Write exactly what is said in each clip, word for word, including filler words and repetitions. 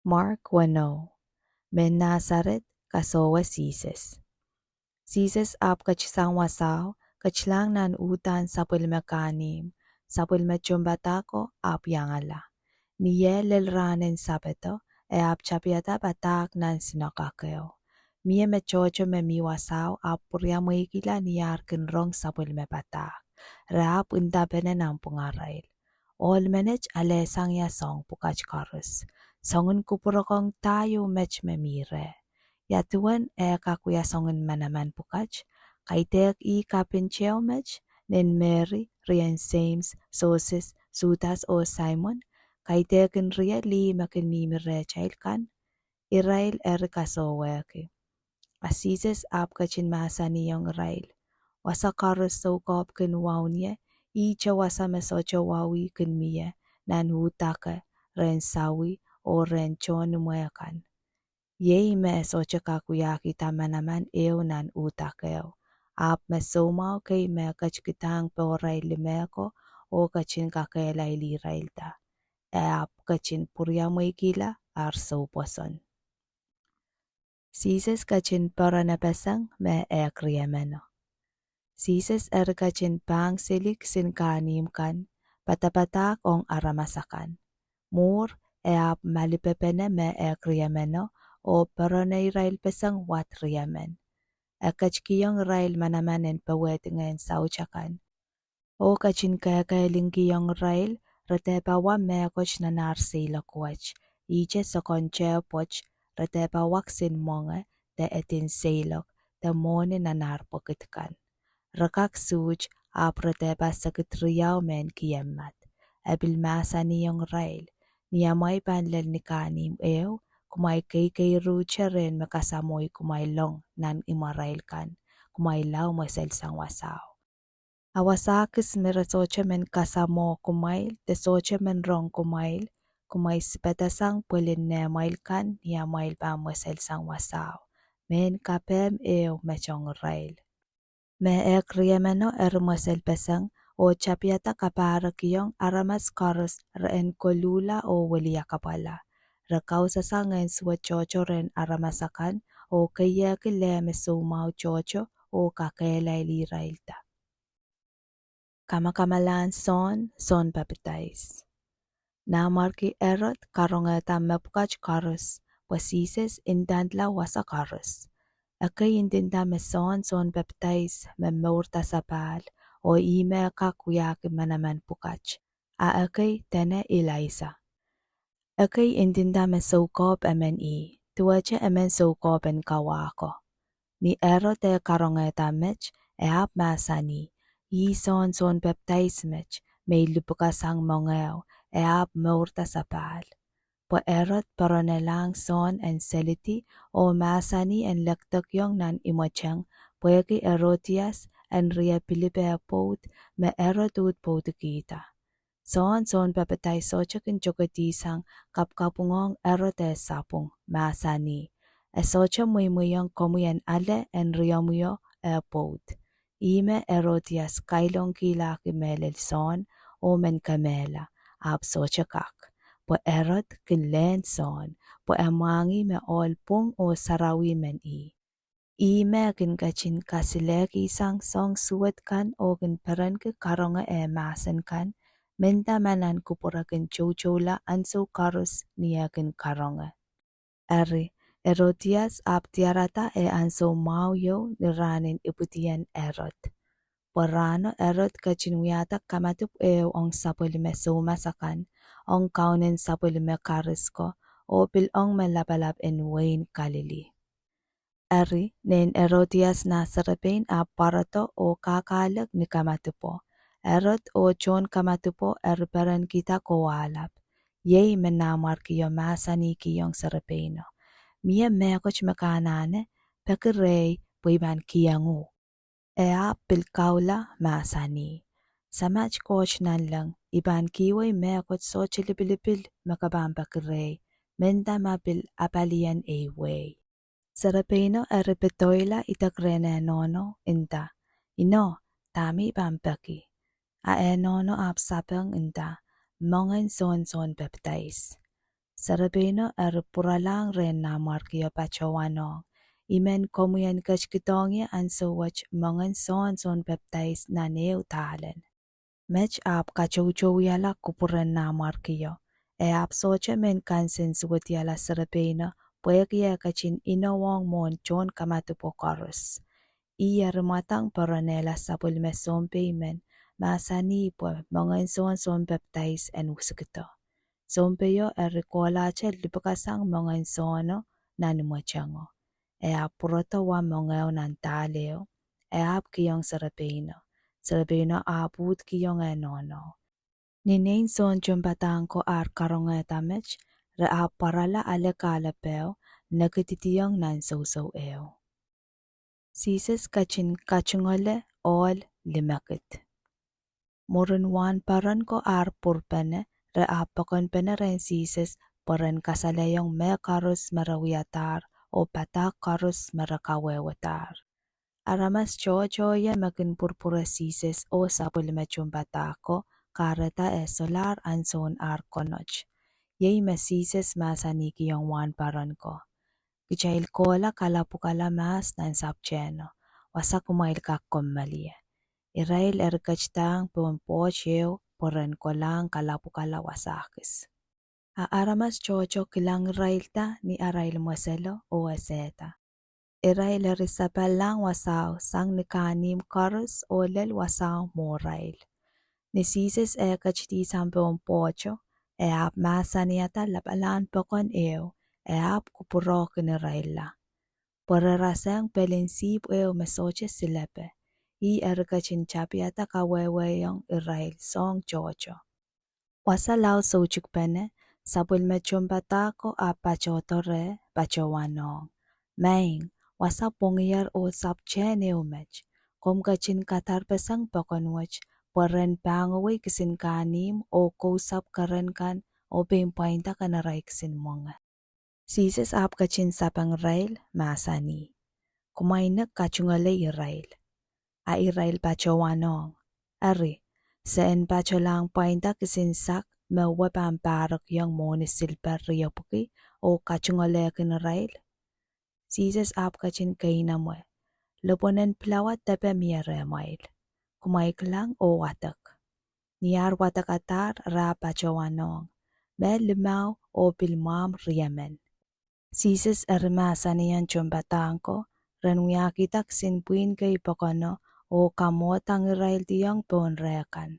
Mark weneu. Mehn Nasaret kasohwe Sises. Sises ahpw ketsang wasao, ketlahng nan uhdahn sapwellime kahnimw, sapwellime tohnpadahk ko ahpw iangala. Ni eh lel rahnen Sapado, e ahpw tapihada padahk nan sinakokeo. Mie me tohto me mi wasao ahpw pwuriamweikihla ni ar kin rong sapwellime padahk. Re ahpw ndapene nanpwungarail. Ohl menet alehsang ia soahng pwukat koaros. Soangen kupwurokong dah ieu met me mi reh? Ia duwen eh kak wia soangen manaman pwukat? Kaidehk ih kapinteo met, nein Meri, rien Seims, Soses, Sudas oh Saimon? Kaidehkin rie lih me kin mihmi rehtail kan? Irail eri kasohwehki. A Sises ahpw ketin mahsanihong irail, wasa koaros soukohp kin waun ie, ihte wasa me sohte wahu kin mie, nan uhdake, rehn sawi, oh rehn tohnimwe kan. Iei me e sohte kak wiahkihda manaman ehu nan uhdakeo, ahpw me soumwahu kei me e ketikidahng pohrail lime ko, oh ketin kakehlailih irailda. E ahpw ketin pwuriamweikihla ar soupwoson. Sises ketin poaronepeseng me ehk riemeno. Sises eri ketin pahngseli kisin kahnimw kan, padapadahk ong aramas akan. Mwuhr, e ahpw malipepene me ehk riemeno, oh poaroneirailpeseng wad riemen. E ketikihong irail manaman en powehdi ngehn saut akan. Oh ketin kehkehlingkihong irail, re dehpa wa mehkot nan ar seiloak wet, ihte sokon tehpwoat, re dehpa wa kisin mwenge, de edin seiloak, de mwohni nan ar pwekid kan. Re kak suht, ahpw re dehpa sekid riau mehn kiemmad. E pil mahsanihong irail, ni amwail pahn lel ni kahnimw ehu, kumwail keikeiruhte rehn me kasamwohi kumwail ong nan imwarail kan, kumwail lao mweselsang wasao. A wasa kis me re sohte men kasamwo kumwail, de sohte men rong kumwail, kumwail sipedasang pwelin nehmwail kan ni amwail pahn mweselsang wasao. Mehn kapehm ehu met ong irail. Me ehk riemeno eri mweselpeseng, oh tapihada kapahrek iong aramas koaros re en koluhla oh weliakapwala. Re kausasang ngehn suwed tohto rehn aramas akan, oh keiehki leh me soumwahu tohto, oh kakehlailih irailda. Kamakamala en Sohn Sounpapidais. Nanmwarki Erod karongehda mepwukat koaros, pwe Sises ndandla wasa koaros. Ekei ndinda me Sohn Sounpapidais me mourda sapahl, oh ihme e kak wiahki manaman pwukat. A ekei dene Ilaisa. Ekei ndinda me soukohp emen ih, duwehte emen soukohp en kawa ko. Ni Erod eh karongehda met, e ahpw mahsanih, ih Sohn Sounpapidais met, me I lipwukasang moangeho, e ahpw mourda sapahl. Pwe Erod poaronelahng Sohn en selidi, oh mahsanih en lekdekiong nan imweteng, pwehki Erodias en rie Pilip eh pwoud, me Erod uhd pwoudikihda. Sohn Sounpapidais sohte kin tokedihsang kapwkapwungohng Erod eh sapwung, mahsanih, e sohte mweimweiong komwi en ale en riomwio eh pwoud. Ihme Erodias kailongkihlahki mehlel Sohn, oh men kemehla, ahpw sohte kak. Pwe Erod kin lehn Sohn, pwe e mwahngih me ohl pwung oh sarawi men ih. Ihme e kin ketin kasilehkihsang soahng suwed kan oh kin perenki karonge eh mahsen kan, mehnda ma nan kupwure kin toutoula ansou koaros ni eh kin karonge. Eri, Erodias ahpw diarada eh ansou mwahu ieu ni rahnen ipwidien Erod. Pwe rahno Erod ketin wiahda kamadipw ehu ong sapwellime soumas akan, ong kaunen sapwellime karis ko, oh pil ong me lapalap en wehin Kalili. Eri, nein Erodias nah serepein ahpw pwarodo oh kakahlek ni kamadipwo. Erod oh tohn kamadipwo eri perenkihda kowahlap. Iei me nanmwarkio mahsanihkihong serepeino, mie mehkot me ke anahne, peki rehi, pwe I pahn kihong uhk. E ahpw pil kaula, mahsanih, Samat Koht Nanleng, I pahn kihwei mehkot sohte lipilipil me ke pahn peki rehi, mehnda ma pil apalien ei wehi. Serepeino eri pedoila idek rehn eh nohno, nda, Ino, dahme I pahn peki? A eh nohno ahpw sapeng, nda, Moangen Sohn Sounpapidais. Serepeino eri pwuralahng rehn nanmwarkio patohwanohng, I men komwi en ketikihdohng ie ansou wet moangen Sohn Sounpapidais nan ehu dahlen. Met ahpw katoutouwihala kupwuren nanmwarkio, e ahpw sohte men kansensuwedihala serepeino pwehki e ketin inowohng mwohn tohn kamadipwo koaros. Ih eri mwadang poaronehla sapwellime sounpei men, mahsanih pwe moangen Sohn Sounpapidais en usukido. Sounpeio eri kohlahte lipwukasang moangen Sohno nan imwetengo. E ahpw pwurodo wa moangeo nan dahl ehu, e ahpw kihong serepeino. Serepeino ahpw uhd kihong eh nohno. Ni nein Sohn tohnpadahk ko ar karongehda met, re ahpw pwarala ale kahlepe ehu, nekididiong nan sousou ehu. Sises ketin katungoale ohl limekid. Mwurin wahnpoaron ko ar pwurpene, re ahpw pokonpene rehn Sises pwe ren kasalehiong mehkoaros me re wiadahr oh padahk koaros me re kawehwedahr. Aramas tohtohie me kin pwurpwure Sises oh sapwellime tohnpadahk ko kahrehda e solahr ansoun ar konot. Iei me Sises mahsanihkihong wahnpoaron ko, Kitail kohla kalapwukala mahs nan sapwtehno, wasa kumwail kak kommoal ie. Irail eri ketidahng pohn pwoht ehu pwe ren kolahng kalapwukala wasa kis. A aramas tohto kilang irailda ni arail mweselo oh esehda. Irail eri sapallahng wasao sang ni kahnimw koaros oh lel wasao mwohrail. Ni Sises eh ketidihsang pohn pwohto, e ahpw mahsanihada lapalahn pokon ehu, e ahpw kupwurohkin irailla. Pwe re rasehng pelin sihpw ehu me sohte silepe, ih eri ketin tapihada kawehwehiong irail soahng tohto. Wasa lao soutikpene, sapwellime tohnpadahk ko ahpw patohdo reh, patohwanohng, Maing, wasa pwongier oh sapwtehn ehu met. Komw ketin kadarpeseng pokon wet, pwe ren pahngewei kisin kahnimw oh kousapw keren kan oh pein pwainda kanarail kisin mwenge. Sises ahpw ketin sapeng irail, mahsanih, Kumwail nek katungoale irail. A irail patohwanohng, Eri, se en patolahng pwainda kisin sak me uwe pahn pahrekiong mwohni silper riepwiki oh katungoalehkin irail? Sises ahpw ketin keinemwe, Lopwon en pilawa depe mie rehmwail. Kumwail kilang oh wadek. Ni ar wadekadahr, re ahpw patohwanohng, Meh limau oh pil mwahmw riemen. Sises eri mahsanihong tohnpadahk ko, ren wiahkihda kisin pwihn kei pokono oh kamwohdangiraildiong pohn reh kan.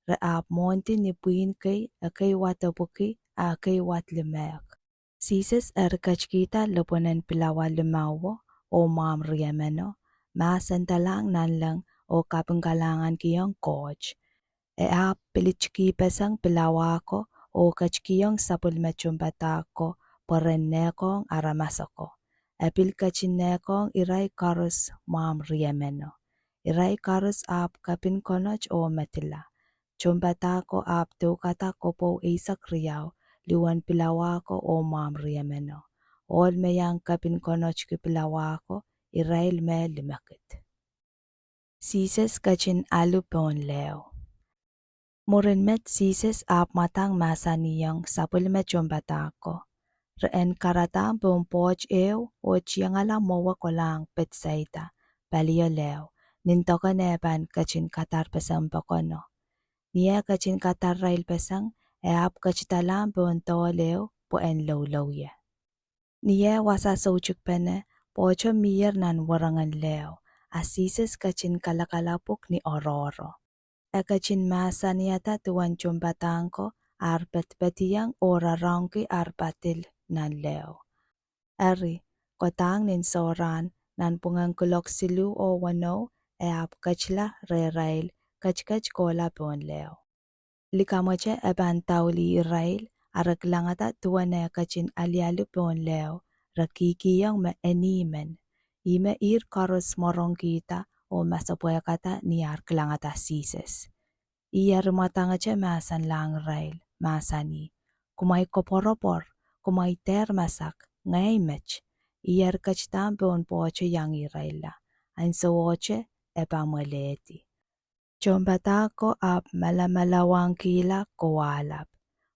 Re ahpw mwohndi ni pwihn kei, ekei wad epwiki a ekei wad limehk. Sises eri ketikihda lopwon en pilawa limauo oh mwahmw riemeno, mahsendalahng nanleng oh kapingkalahngankihong Koht. E ahpw pilitikihpeseng pilawa ko oh ketikihong sapwellime tohnpadahk ko pwe ren nehkohng aramas ako. E pil ketin nehkohng irail koaros mwahmw riemeno. Irail koaros ahpw kepin konot oh medila. Tohnpadahk ko ahpw doukada kopwou eisek riau, luhwen pilawa ko oh mwahmw riemeno. Ohl me iang kepin konotki pilawa ko, irail meh limekid. Sises ketin alu pohn leho. Mwurin met Sises ahpw mwadang mahsanihong sapwellime tohnpadahk ko, Re en karadahng pohn pwoht ehu oh tiengala mwowe kolahng Pedsaida, palio leho, nin doken eh pahn ketin kadarpeseng pokono. Ni eh ketin kadarirailpeseng, e ahpw ketidalahng pohn dohl ehu pwe en loulou ie. Ni eh wasa soutikpene, pwohto mier nan werengen leho, a Sises ketin kalakalapwuk ni oaroahro. E ketin mahsanihada duwen tohnpadahk ko ar pedipediong oh raraungki ar padil nan leho. Eri, kodahng nin sohrahn, nanpwungen kuloak siluh oh weneu, e ahpw ketila rehrail, ketiket kohla pohn leho. Likamwete e pahn daulih irail, a re kilangada duwen eh ketin alialu pohn leho, re kihkihong me eni men. Ihme ihr koaros mwoarongkihda oh masepwehkada ni ar kilangada Sises. Ih eri mwadangete mahsenlahng irail, mahsanih, Kumwail koapworopwor, kumwail dehr masak, ngehi met. Ih eri ketidahng pohn pwohto iang irailla, ansowohte e pamwelehdi. Tohnpadahk ko ahpw malamalawangkihla kowahlap.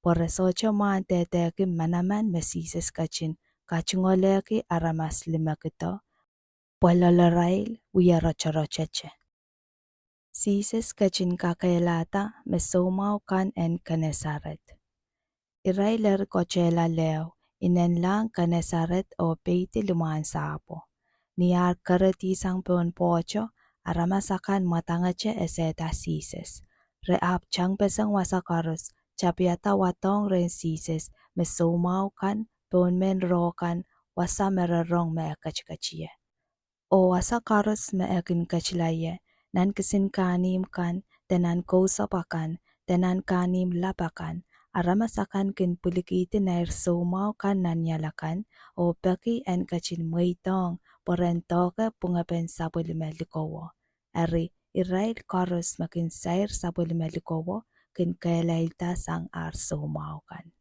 pwe re sohte mwahn dehdehki manaman me Sises ketin katungoalehki aramas limekido, pwe loalarail wie rotorotete. Sises ketin kakehlada me soumwahu kan en Kenesaret. Irail eri kotehla leho, inenlahng Kenesaret oh peidi limwahn sahpwo. Ni ar keredihsang pohn pwohto, aramas akan mwadangete esehda Sises. Re ahpw tangpeseng wasa koaros, tapihada wadohng rehn Sises me soumwahu kan pohn mehn roh kan, wasa me re rong me e ketiket ie. Oh wasa koaros me e kin ketila ie, nan kisin kahnimw kan, de nan kousapw akan, de nan kahnimw lap akan, aramas akan kin pwilikihdi neir soumwahu kan nan ial akan, oh peki en ketin mweidohng pwe ren doahke pwungepen sapwellime likowo. Eri, irail koaros me kin sair sapwellime likowo kin kehlailda sang ar soumwahu kan.